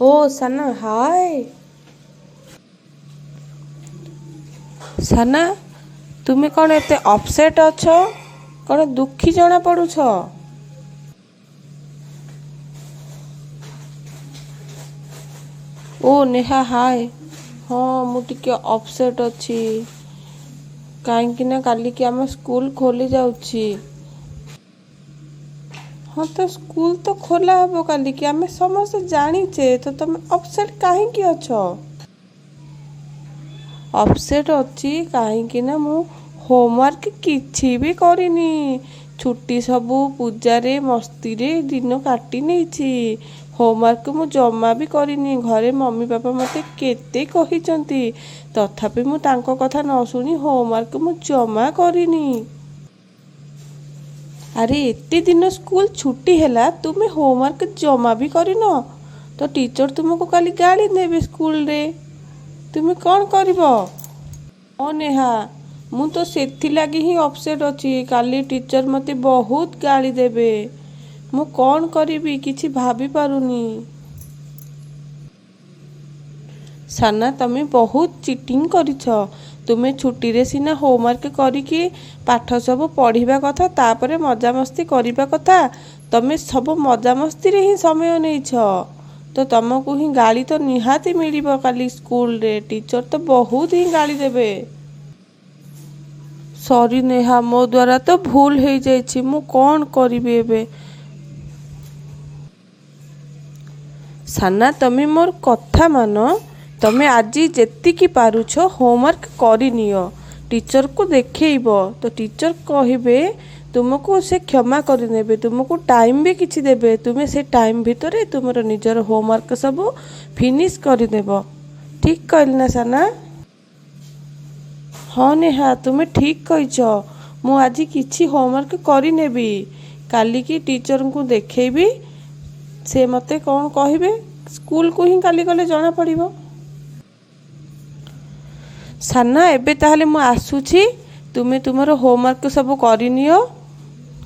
ଓ ସାନା, ହାଏ ସାନା, ତୁମେ କ'ଣ ଏତେ ଅପସେଟ୍ ଅଛ? କ'ଣ ଦୁଃଖୀ ଜଣା ପଡ଼ୁଛ? ଓ ନେହା, ହାଏ। ହଁ, ମୁଁ ଟିକେ ଅପସେଟ୍ ଅଛି, କାହିଁକି ନା କାଲିକି ଆମ ସ୍କୁଲ ଖୋଲି ଯାଉଛି। ହଁ, ତ ସ୍କୁଲ ତ ଖୋଲା ହେବ କାଲିକି, ଆମେ ସମସ୍ତେ ଜାଣିଛେ, ତ ତମେ ଅପସେଟ୍ କାହିଁକି ଅଛ? ଅପସେଟ୍ ଅଛି କାହିଁକି ନା ମୁଁ ହୋମୱାର୍କ କିଛି ବି କରିନି। ଛୁଟି ସବୁ ପୂଜାରେ ମସ୍ତିରେ ଦିନ କାଟି ନେଇଛି। ହୋମୱାର୍କ ମୁଁ ଜମା ବି କରିନି। ଘରେ ମମି ବାପା ମୋତେ କେତେ କହିଛନ୍ତି, ତଥାପି ମୁଁ ତାଙ୍କ କଥା ନ ଶୁଣି ହୋମୱାର୍କ ମୁଁ ଜମା କରିନି। ଆରେ, ଏତେ ଦିନ ସ୍କୁଲ ଛୁଟି ହେଲା, ତୁମେ ହୋମୱାର୍କ ଜମା ବି କରିନ, ତ ଟିଚର ତୁମକୁ କାଲି ଗାଳି ଦେବେ ସ୍କୁଲରେ, ତୁମେ କ'ଣ କରିବ? ହଁ ନେହା, ମୁଁ ତ ସେଥିଲାଗି ହିଁ ଅପସେଟ୍ ଅଛି। କାଲି ଟିଚର ମୋତେ ବହୁତ ଗାଳି ଦେବେ। ମୁଁ କ'ଣ କରିବି କିଛି ଭାବି ପାରୁନି। ସାନା, ତମେ ବହୁତ ଚିଟିଂ କରିଛ। ତୁମେ ଛୁଟିରେ ସିନା ହୋମୱାର୍କ କରିକି ପାଠ ସବୁ ପଢ଼ିବା କଥା, ତାପରେ ମଜାମସ୍ତି କରିବା କଥା। ତମେ ସବୁ ମଜାମସ୍ତିରେ ହିଁ ସମୟ ନେଇଛ, ତ ତମକୁ ହିଁ ଗାଳି ତ ନିହାତି ମିଳିବ। କାଲି ସ୍କୁଲରେ ଟିଚର ତ ବହୁତ ହିଁ ଗାଳି ଦେବେ। ସରି ନେହା, ମୋ ଦ୍ୱାରା ତ ଭୁଲ ହେଇଯାଇଛି। ମୁଁ କ'ଣ କରିବି ଏବେ? ସାନା, ତମେ ମୋର କଥା ମାନ। ତମେ ଆଜି ଯେତିକି ପାରୁଛ ହୋମୱାର୍କ କରିନିଅ, ଟିଚରକୁ ଦେଖେଇବ, ତ ଟିଚର କହିବେ ତୁମକୁ, ସେ କ୍ଷମା କରିନେବେ, ତୁମକୁ ଟାଇମ୍ ବି କିଛି ଦେବେ। ତୁମେ ସେ ଟାଇମ୍ ଭିତରେ ତୁମର ନିଜର ହୋମୱାର୍କ ସବୁ ଫିନିଶ୍ କରିଦେବ। ଠିକ୍ କହିଲି ନା ସାନା? ହଁ ନେହା, ତୁମେ ଠିକ୍ କହିଛ। ମୁଁ ଆଜି କିଛି ହୋମୱାର୍କ କରିନେବି, କାଲିକି ଟିଚରଙ୍କୁ ଦେଖେଇବି। ସେ ମୋତେ କ'ଣ କହିବେ ସ୍କୁଲକୁ ହିଁ କାଲି ଗଲେ ଜଣାପଡ଼ିବ। ସାନା, ଏବେ ତାହେଲେ ମୁଁ ଆସୁଛି। ତୁମେ ତୁମର ହୋମୱାର୍କ ସବୁ କରିନିଅ,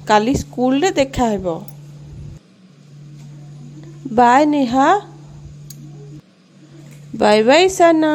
କାଲି ସ୍କୁଲରେ ଦେଖାହେବ। ବାଏ ନେହା। ବାଏ ବାଏ ସାନା।